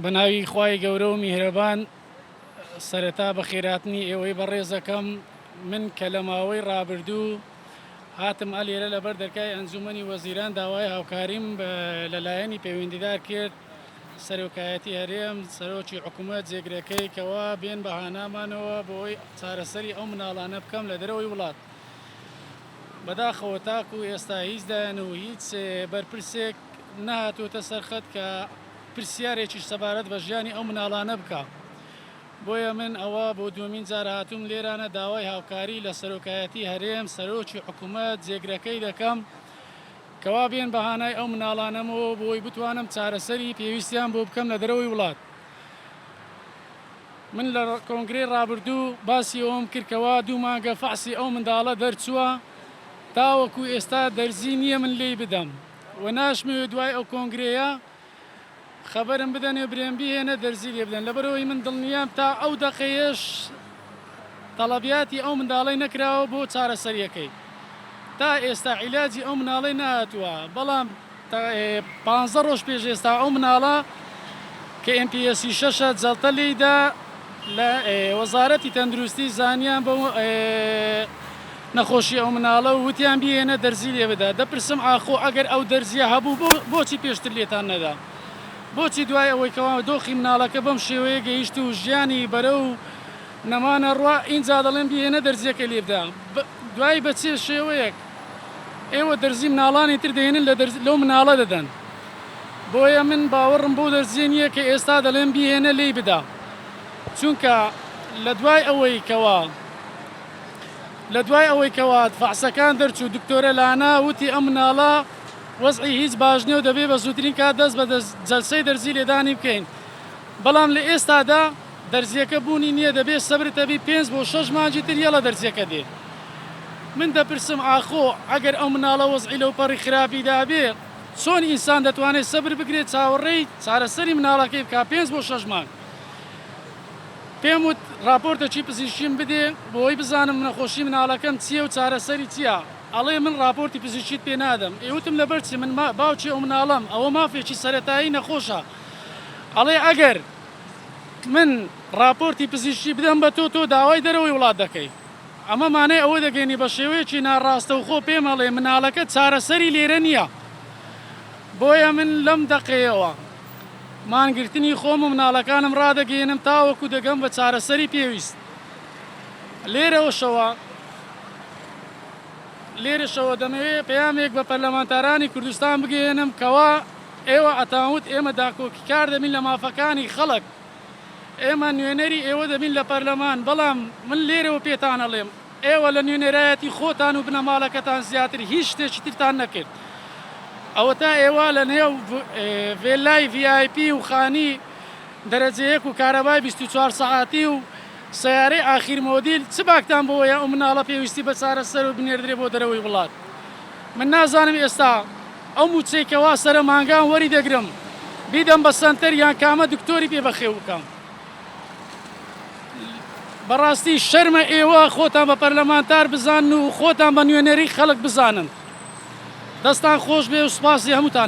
بەناوی خوای گەورە و میهرەبان سەرەتا بەخێرهاتنی ئێوەی بەڕێزەکەم من کە لە ماوەی ڕابردوو هاتم ئەلێرە لەبەر دەرکای ئەنجومەنی وەزیران داوای هاوکاریم لە لایەنی پەیوەندیدار کرد سەرۆکایەتی هەرێم سەرۆکی حکوومەت جێگرەکەی کەوا بێن بە هانامانەوە بۆی چارەسەری ئەو مناڵانە بکەم لە دەرەوەی وڵات بەداخەوە تاکو ئێستا هیچ لایەن و هیچ بەرپرسێک نەهاتووەتە سەر خەت کە پرسیارێکیش سەبارەت بە ژیانی ئەو مناڵانە بکا. بۆیە من ئەوە بۆ دووەمین جار هاتووم لێرانە داوای هاوکاری لە سەرۆکایەتی هەرێم، سەرۆکی حکومەت، جێگرەکەی دەکەم کەوا بێن بە هانای ئەو مناڵانەمەوە بۆی بتوانم چارەسەری پێویستیان بۆ بکەم لە دەرەوەی وڵات. من لە کۆنگرەی ڕابردوو باسی ئەوەم کرد کەوا دوو مانگە فەحسی ئەو منداڵە دەرچووە تاوەکو ئێستا دەرزی نییە من لێی بدەم و ناشمەوێ دوای ئەو کۆنگرەیە خەبەرم بدەنێ برێم بیهێنە دەرزی لێ بدەن لەبەرئەوەی من دڵنیام تا ئەو دەقەیەش تەڵەبیاتی ئەو منداڵەی نەکراوە بۆ چارەسەریەکەی تا ئێستا عیلاجی ئەو مناڵەی نەهاتووە بەڵام پانزە ڕۆژ پێش ئێستا ئەو مناڵە کە ئێم پی ئێسی شەشە جەڵتە لێیدا لە وەزارەتی تەندروستی زانیان بەو نەخۆشی ئەو مناڵە و وتیان بیهێنە دەرزی لێ بدە دەپرسم ئاخۆ ئەگەر ئەو دەرزیە هەبوو بۆچی پێشتر لێتان نەدا بۆچی دوای ئەوەی کەوا دۆخی مناڵەکە بەم شێوەیە گەیشت و ژیانی بەرەو نەمانە ڕوا ئینجا دەڵێن بیهێنە دەرزیەکە لێ بدە دوای بە چێ شێوەیەک ئێوە دەرزی مناڵانی تر دەهێنن لە دەرز لەو مناڵە دەدەن بۆیە من باوەڕم بەو دەرزیە نییە کە ئێستا دەڵێن بیهێنە لێی بدە چونکە لە دوای ئەوەی کەوا لە دوای ئەوەی کەوا فەحسەکان دەرچوو دکتۆرە لانا وتی ئەم مناڵە وەزعی هیچ باش نییە و دەبێ بە زووترین کات دەست بە جەلسەی دەرزی لێدانی بکەین بەڵام لە ئێستادا دەرزیەکە بوونی نییە دەبێ سەبرت هەبی پێنج بۆ شەش مانگی تر یەڵە دەرزیەکە دێ من دەپرسم ئاخۆ ئەگەر ئەو مناڵە وەزعی لەوپەڕی خراپیدا بێ چۆن ئینسان دەتوانێت سەبر بگرێت چاوەڕێی چارەسەری مناڵەکەی بکا پێنج بۆ شەش مانگ پێم وت ڕاپۆرتەکی پزیشکیم بدێ بۆی بزانم نەخۆشی مناڵەکەم چییە و چارەسەری چییە ئەڵێ من ڕاپۆرتی پزیشکیت پێ نادەم ئێ وتم لەبەر چی من باوکی ئەو مناڵەم ئەوە مافێکی سەرەتایی نەخۆشە ئەڵێ ئەگەر من ڕاپۆرتی پزیشکی بدەم بە تۆ، تۆ داوای دەرەوەی وڵات دەکەی. ئەمە مانای ئەوە دەگەینی بە شێوەیەکی ناڕاستەوخۆ پێم ئەڵێ مناڵەکە چارەسەری لێرە نییە. بۆیە من لەم دەقەیەوە مانگرتنی خۆم و مناڵەکانم ڕادەگەیەنم تاوەکو دەگەم بە چارەسەری پێویست. لێرەوەشەوە لێرەشەوە دەمەوێ پەیامێک بە پەرلەمانتارانی کوردستان بگەیەنم کەوا ئێوە ئەتانوت ئێمە داکۆکیکار دەبین لە مافەکانی خەڵک، ئێمە نوێنەری ئێوە دەبین لە پەرلەمان، بەڵام من لێرەوە پێتان ئەڵێم ئێوە لە نوێنەرایەتی خۆتان و بنەماڵەکەتان زیاتر هیچ شتێکی ترتان نەکرد. ئەوەتا ئێوە لە نێو ڤێلای ڤی ئای پی و خانی دەرەجە یەک و کارەبای 24 سەعاتی و سەیارەی ئاخیر مۆدیل چ باکتان بەوەیە ئەو مناڵە پێویستی بە چارەسەر و بنێردرێ بۆ دەرەوەی وڵات؟ من نازانم ئێستا ئەو موچەی کەوا سەرە مانگان وەری دەگرم بیدەم بە سەنتەر یان کامە دکتۆری پێ بەخێو بکەم بەڕاستی شەرمە ئێوە خۆتان بە پەرلەمانتار بزانن و خۆتان بە نوێنەری خەڵک بزانن دەستان خۆش بێ و سوپاسی هەمووتان.